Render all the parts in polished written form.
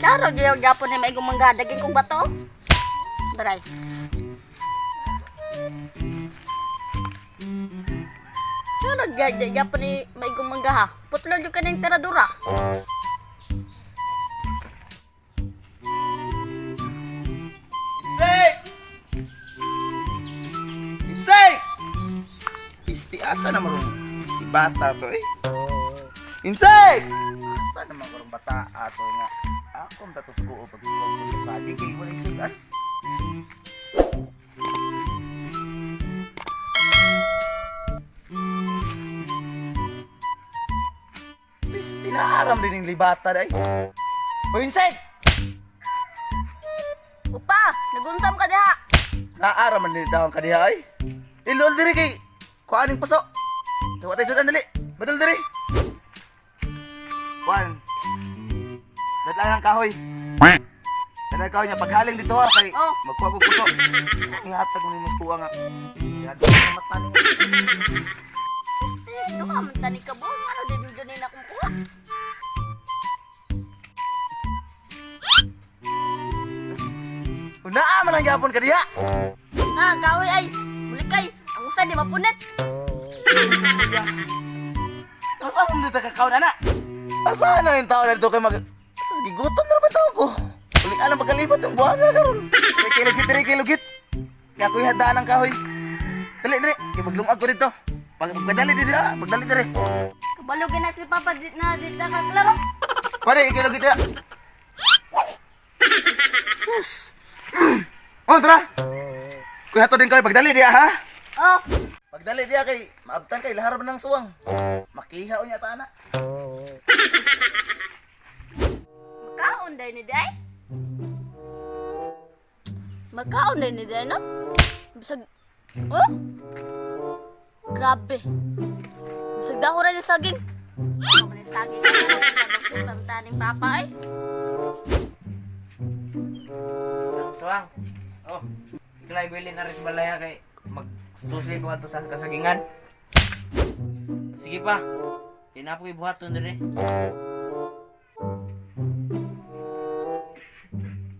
Klaro gyud gyapon ni maigong mangga daging kong bato. Daray. Klaro gyud gyapon ni maigong mangga ha. Putlo gyud kaning tiradura. Insay! Insay! Pisti, asa naman ron? Ibata to eh. Insay! Asa naman karong bata ato nga. Akong tato sa buo pag sa saging kay wala sudan. Pisti na aram din yung libata day. Hoy, Insay! Upa, nagunsam ka diha. Naara man din taong kadiha ay. Ilol diri kay kuaning paso. Tuwa tayo sudan dali. Badol diri. Kuan. Dadala ang kahoy. Dadala ang kahoy niya paghaling dito ha kay Oh. magkuha ko puso. Ihatag mo nimo sa kuha nga. Ihatag mo mata ni. Eh, duha man tani ka buong ano din jud ni akong kuha. Unaa man ang gapon kadiha. Na, kahoy ay. Mulikay, ang usa di mapunit. Asa mo dito kakaon ana? Asa na yung tao na dito kay mag Asa, gigutom na naman tao ko. Uli alam pagkalipat ng buhanga karon. Diri kay lugit, diri kay lugit. Kaya ako'y handaan ng kahoy. Dali, dali. Kay maglungag ko dito. Pag pagdali dili ah, pagdali diri. Kabalo na si Papa di na di ta ka klaro. Pare, kay lugit dira. Sus. Oh, tara. Kuya to din kahoy pagdali diya ha. Oh, Pagdali diya kay maabtan kay lahar man ng suwang. Makiha unya ta ana. makaon day ni day. Makaon day ni day no? Bisag Oh? Grabe. Bisag dako ra ni saging. Ano man ni saging? Ano man taning papa ay? Suwang. Oh. Iklay bilin na rin sa balaya kay magsusi ko ato sa kasagingan. Sige pa. Kinapo ko'y buhaton diri.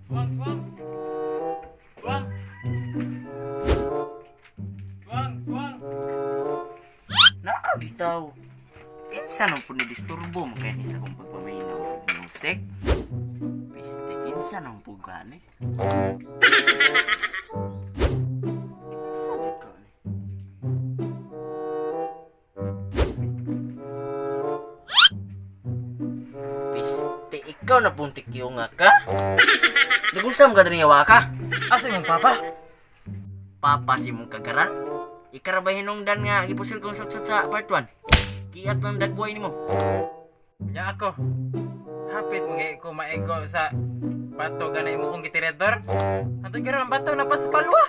Swang, swang. Swang. Swang, swang. Naa bitaw. Kinsa nang po disturbo mo kaya ni sa kong pagpaminaw og music? Piste kinsa nang po gani? Kinsa jud ka ni? Piste ikaw na puntik yung nga ka? Nagusam ka diri nga wa ka? Asa imong papa? Papa si mong kagaran? Ikarabay hinungdan nga gipusil kong sutsut sa part 1. Kiat ng dagboy nimo. Nya ako. Hapit mo gay ko maigo sa bato gana imo kong gitirador. Anto karon ang bato na pa sa palwa.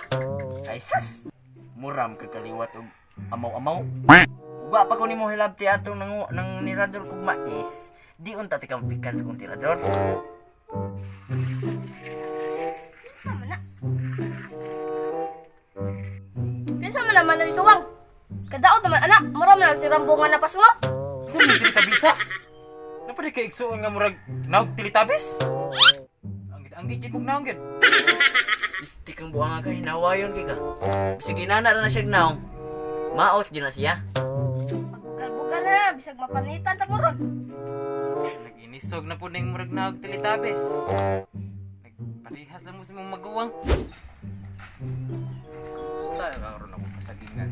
Ay sus! Muram ka kaliwat og amaw-amaw. Uga pa ko nimo hilabti atong nang nang nirador kog mais. Di unta ti kang pikan sa kong tirador. Kinsa man na? Kinsa man naman ang suwang? Kadaot naman anak, mura man ang si Rambo nga napas mo. Sa mo tilitabisa? Napadi kay igsuon nga murag naog tilitabis? Ang ang gid mong naong gid. Isti kang buanga ka hinawayon kay ka. Bisag inana ra na siya naong. Maot jud na siya. Pagbugal-bugal ha, bisag mapanitan ta mo ron. Nag-inisog na po ning murag naog tilitabis. Nagparihas lang mo sa mong maguwang. Basta karon ako kasagingan.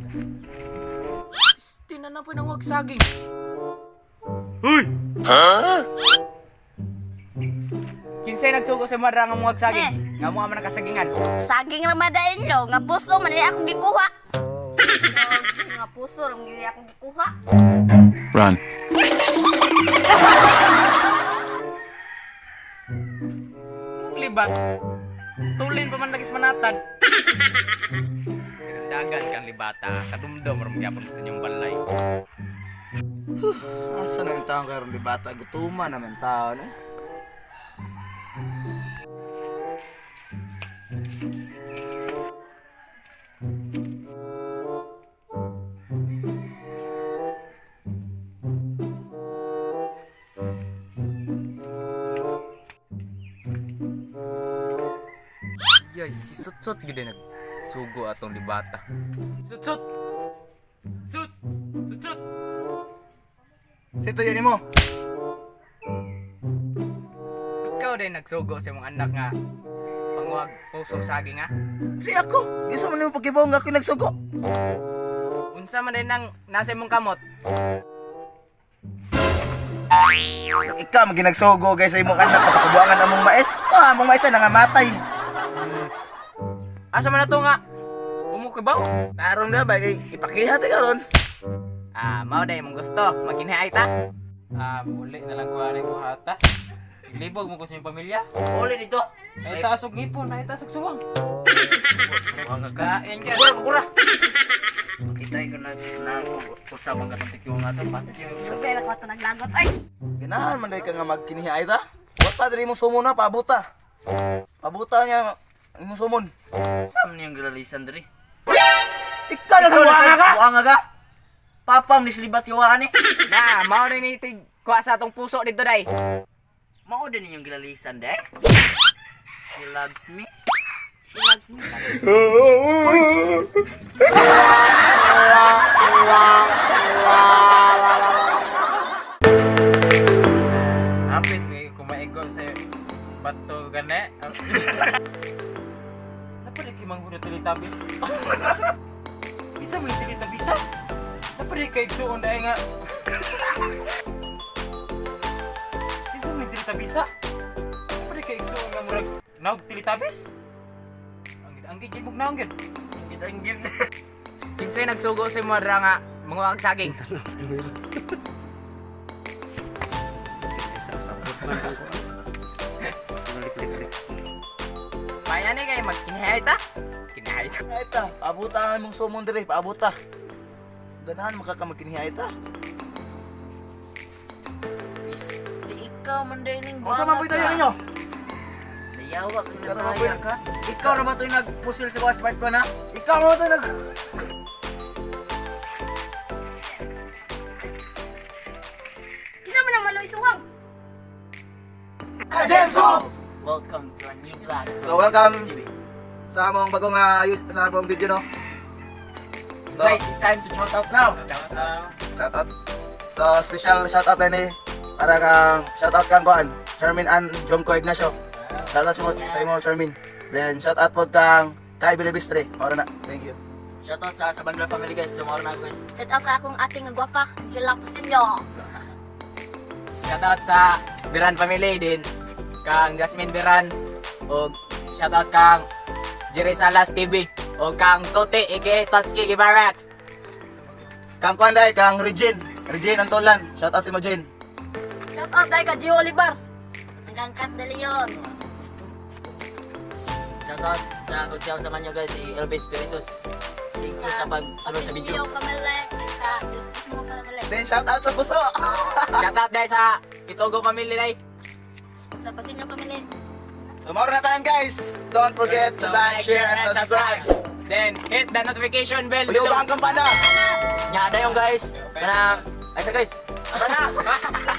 Isti na na po nang wag saging. Kinsay nagsugo sa madra nga muwag saging? Nga mo man ang kasagingan. Saging lang madain nyo, nga puso man ay akong gikuha. Saging nga puso lang gini akong gikuha. Run. Libat. Tulin pa man lagi sa manatad. Dagan kang libata, kadumdum ram gyapon sa inyong balay. Asa na yung taong karon di bata gutuma naman tao no. Guys, si Sutsut gid nagsugo atong libata. Sutsut! Sut! Sutsut! Sito yan mo. Ikaw din nagsugo sa imong anak nga panguhag puso saging ha. Si ako. Gisa man nimo pagkibaw nga ako nagsugo. Unsa man din ang nasa imong kamot? Ikaw man ginagsugo guys sa imong anak kapakabuangan among mais. Ah, among mais ay nangamatay. Asa man na to nga? Umukibaw? Karon na ba kay ipakiha ta karon. Ah, mao day imong gusto. Magkinhiay ta. Ah, muli na lang ko ani buhata. Libog mo ko sa inyong pamilya. Uli dito. Ay taas og ngipon, ay taas og suwang. Kain ka. Kura, kura. Kita ko na na usab ang katong tikiw nga to. Pati siya. Pero ko ito naglagot ay. Ganahan man day ka nga magkinihi ta. Wata diri imong sumon na pabuta. Pabuta niya imong sumon. Saan niyang gilalisan diri? Ikaw na sa buanga ka. Buanga ka. Papam ni silibat yawaan eh. Na, mao din ni tig kuha sa atong puso dito day. Mao din niyang gilalisan de. She loves me. She loves me. Hapit ni kumaigo sa bato gani. Napad kay manghud na Teletubbies. Isa mo yung Teletubbies ha? Napad kay igsuon na nga. Isa mo yung Teletubbies ha? Napad kay igsuon nga murag naog Teletubbies? Ang ang gid mog naong gid. Ang gid. Kinsay nagsugo sa imong dra nga manguhag saging? Maya ni kay magkinhiay ta. Kinhiay ta. Ay ta, pabuta ang imong sumon diri, pabuta. Ganahan maka ka magkinihi ta. Di ikaw man din ning Unsa man boy tayo ninyo? Nayawa ka Ikaw na na ba, boy? kaya ka. Ikaw na ba ito yung nagpusil sa was part ko na? Ikaw mo tayo nag Kinsa man ang manoy suwang? James Hope! Welcome to our new vlog. So welcome sa among bagong sa among video no. So, Guys, it's time to shout out now. shout out. So special shout out ini para kang shout out kang kuan, Charmin and Jomco Ignacio. Shout out sa imo Charmin. Then shout out pod kang Kai Bilibistre. Ora na. Thank you. Shout out sa Sabandra family guys. Sumaro na guys. Shout out sa akong ating nga gwapa, Angela Pasinyo. Shout out sa Biran family din kang Jasmine Biran og shout out kang Jerry Salas TV o kang Tote aka Totski Gibarax. Kang kuan dai kang Regine. Regine Antolan. Shout out sa imo Jane. Shout out dai ka Gio Olivar. Hanggang Kat de Leon. Shout out sa Kutsyaw sa manyo guys, si Elvis Spiritus. Thank you sa pagsunod sa video. Pasinyo family, sa Justice mo family. Then shout out sa puso. Shout out dai sa Itogo family dai. Sa Pasinyo family. So mao na tayo guys. Don't forget to like, share and subscribe. Then hit the notification bell. Uliw ang kampana. Nya na yung guys. Kanang ay sa guys. Tara na.